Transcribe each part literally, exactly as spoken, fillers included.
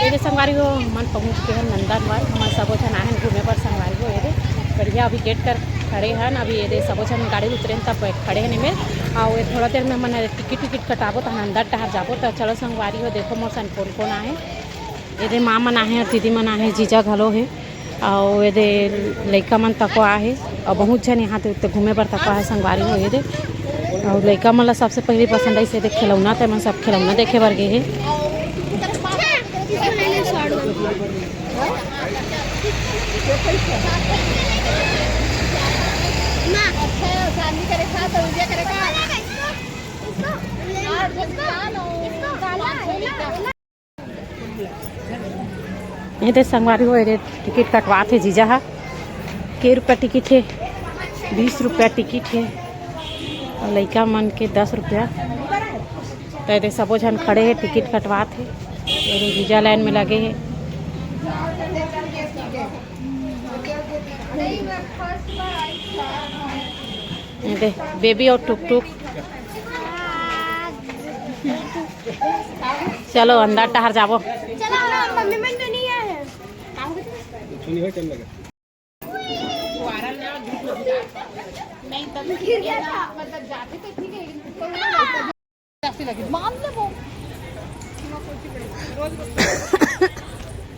ये संगवारी हो, हमन पहुँच गे हन नंदनवन। हमन सबो झन आए हन घूमे बर संगवारी हो। ये दे बढ़िया, अभी गेट कर खड़े हन। अभी ये दे सबो झन गाड़ी उतरेन, तब खड़े हन एमे। अउ ये थोड़ा देर में हमन टिकट टिकट कटाबो, तहन अंदर डहर जाबो। त चलो संगवारी हो, देखो मोर संग कोन कोन आहे। ये दे माँ मन आहे, दीदी मन आहे, जीजा घलो हे। अउ ये दे लइका मन तको आहे, अउ बहुत झन यहाँ ते, ते घूमे बर तको आहे संगवारी हो। ये दे, अउ लइका मन ला सबसे पहली पसंद आइस ये दे खिलौना, ते मन सब खिलौना देखे बर गे हे। ये दे संगवारी हो, ये दे टिकट कटवात हे जीजा हा। के रुपया टिकट हे? बीस रुपया टिकट हे, अउ लइका मन के दस रुपया। त ये दे सबो झन खड़े हे, टिकट कटवात हे। ये दे जीजा लाइन में लगे हे। ये दे बेबी अउ टुकटुक। चलो अंदर डहर जाबो। चलो, मम्मी मन तो नहीं आए हैं। गिर गया था।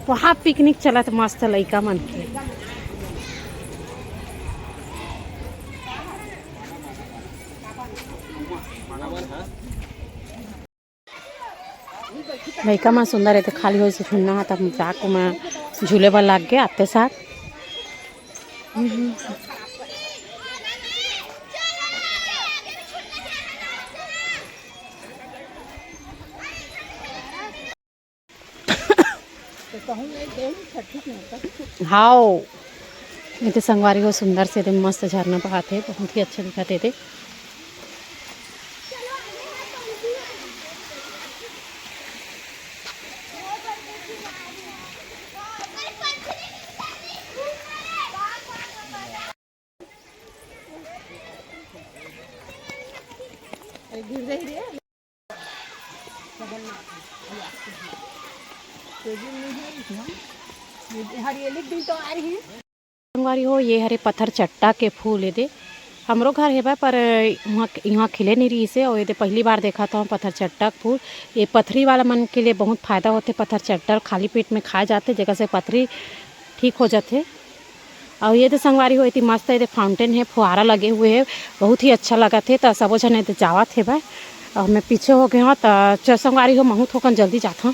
वहाँ पिकनिक चलत मस्त लइका मन के। लइका मन सुंदर हे, त खाली होइस झुलना ह, तब जाके ओमा झूले बर लाग गे आते साथ। हाव, ये तो संगवारी हो, सुंदर से दे मस्त झरना बहत हे, बहुत ही अच्छा दिखत हे दे। हरियली दिन तो आ रही है। संगवारी हो, ये हरे पत्थर चट्टा के फूल, ये दे हमरो घर हेबे, पर इहाँ, इहाँ खिले नहीं रहिस हे। और ये दे पहली बार देखत हँव पत्थर चट्टा के फूल। ये पथरी वाला मन के लिए बहुत फायदा होथे। पत्थर चट्टा खाली पेट में खाए जाथे, जेकर से पथरी ठीक हो जाथे। और ये दे संगवारी हो, एती मस्त ये दे फाउंटेन हे, फुहारा लगे हुए हे, बहुत ही अच्छा लगत हे। त सबो झन ये दे जावत हेबे, और मैं पीछे हो गए हँव। त चल संगवारी हो, महूँ थोकन जल्दी जाथँव।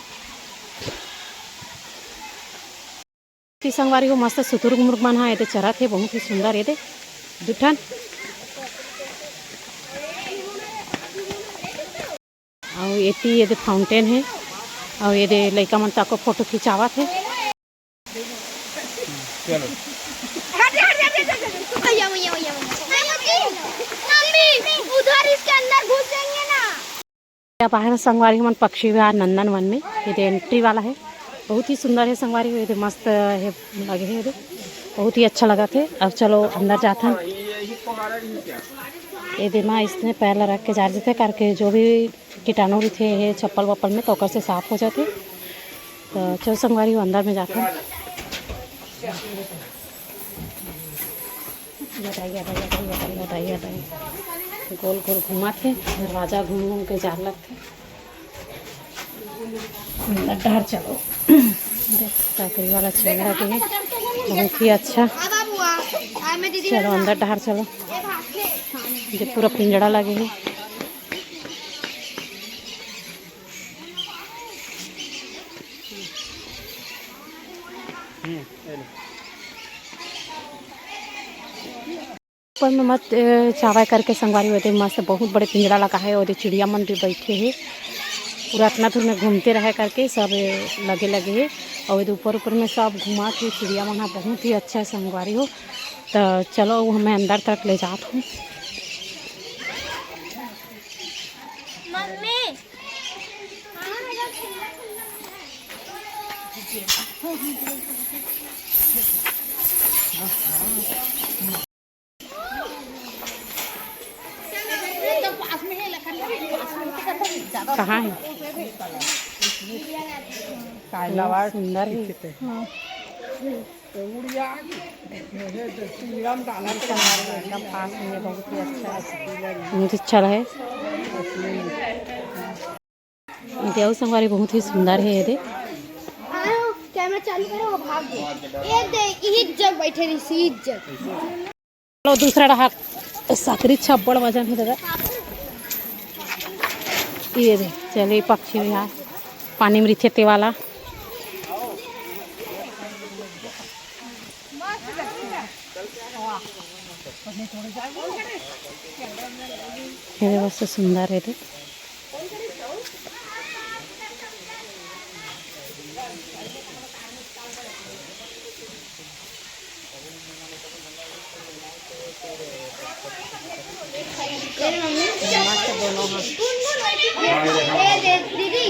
एती संगवारी हो, मस्त सुतुर मुर्ग मन ह एदे चरत हे, बहुत ही सुंदर एदे दू ठन। अउ एती एदे फाउंटेन हे, अउ एदे लइका मन तको फोटो खिंचावत हे। चलो। हट, हट, हट, हट, हट, हट। भैया, भैया, भैया, भैया। मम्मी, उधर इसके अंदर घुस जाएंगे ना। अब आए हन संगवारी हमन पक्षी विहार नंदनवन में। ये दे एंट्री वाला हे, बहुत ही सुंदर हे संगवारी हो। ये दे मस्त हे, लगे हे ये दे, बहुत ही अच्छा लगत हे। अब चलो अंदर जाथन। ये दे माँ इसने पैर ला रख के जा देथे, करके जो भी कीटाणु रहिथे ये चप्पल वप्पल में, तो ओकर से साफ हो जाथे। तो चलो संगवारी हो, अंदर में जाथन। बताइए, बताइए, बताइए, बताइए, बताइए, बताइए। गोल गोल घुमाथे, दरवाजा घूम घूम के जान लगथे। अंदर डहर चलो। देख, टकरी वाला चेंगरा के हे, बहुत ही अच्छा। चलो, अंदर डहर चलो। ये पूरा पिंजड़ा लगे हे। ऊपर में मत, अ, चावय करके संगवारी हो, ये दे मस्त बहुत बड़े पिंजड़ा लगा हे, ओदे चिड़िया मन भी बैठे हे, पूरा अतना दूर में घूमते रहय करके सब, अ, लगे लगे हे। अउ ये दे ऊपर ऊपर में सब घुमाथे चिड़िया मन ह, बहुत ही अच्छा हे संगवारी हो। त चलो, वो हमें अंदर तरफ ले जात हूँ। मम्मी। कहाँ है? बहुत सुंदर है। हाँ। एकदम पास में, बहुत ही अच्छा है, बहुत अच्छा है। ये देव संगवारी बहुत ही सुंदर है ये दे। हाँ, कैमरा चालू करो, वो भाग गए। ये दे, इही जग बैठे रही, इही जग। चलो दूसरा डहार, साकरी छब्बड़ वजन है दादा। ये दे, चले पक्षी भी है, पानी में रिथे ते वाला। ये दे, मस्त सुंदर है दे।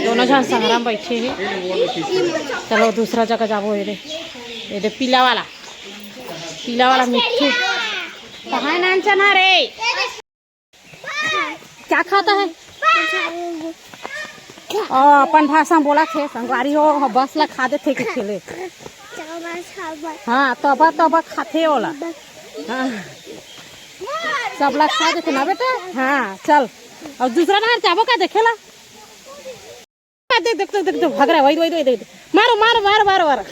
दोनों झन संगरा में बैठे हे। चलो दूसरा जगह जाबो। ये दे, ये दे पीला वाला, पीला वाला मिट्ठू। कहाँ है नान चना रे? क्या खाता है? ओ, अपन भाषा में बोला थे, संगवारी हो, बस ला खा देथे कि खेले। हाँ, तोबा, तोबा खाथे ओला। हाँ। सब ला खा देथे ना बेटा? हाँ, चल। और दूसरा डहार जाबो का देखे ला? देख, देख, देख, देख, देख, भाग रहा है, वही, वही, वही, देख, देख। मारो, मारो, मारो, मारो, मारो।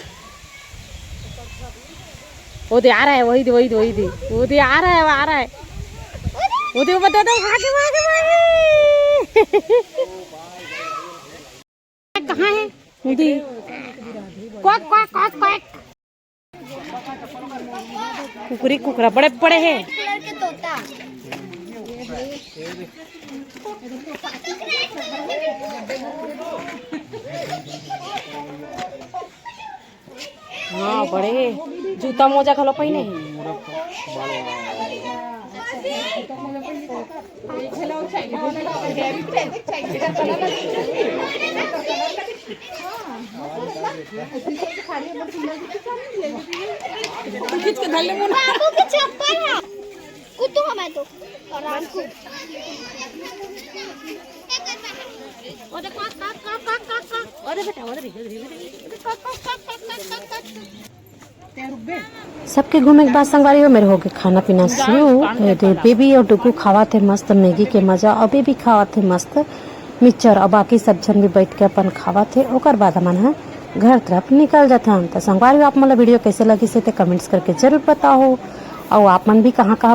वो दे आ रहा है, वही दे, वही दे, वही दे। वो दे आ रहा है, वो आ रहा है। वो दे, वो दे, दे, भागे, भागे, भागे। कहाँ है? वो दे। Quack, quack, quack, quack. कुकरी कुकरा बड़े बड़े हैं। कलर के तोता। हाँ, बड़े जूता मोजा घलो पहिने हे। खींच के धर ले मुन्ना। बाबू के चप्पल है। कुत्तू हमें तो। और राम को। अरे बेटा, अरे बेटा, अरे बेटा। सबके घूमे के बाद संगवारी हो, मेरे हो गए खाना पीना शुरू। ये दे बेबी और डुगू खावत हे मस्त मैगी के मजा, और बेबी खावत हे मस्त मिक्सचर, और बाकी सब झन भी बैठ के अपन खावत हे। ओकर बाद हमन ह घर तरफ निकल जाथन। तो संगवारी हो, आप मन ला वीडियो कैसे लगिस हे ते कमेंट्स करके जरूर बताओ, और आप मन भी कहाँ कहाँ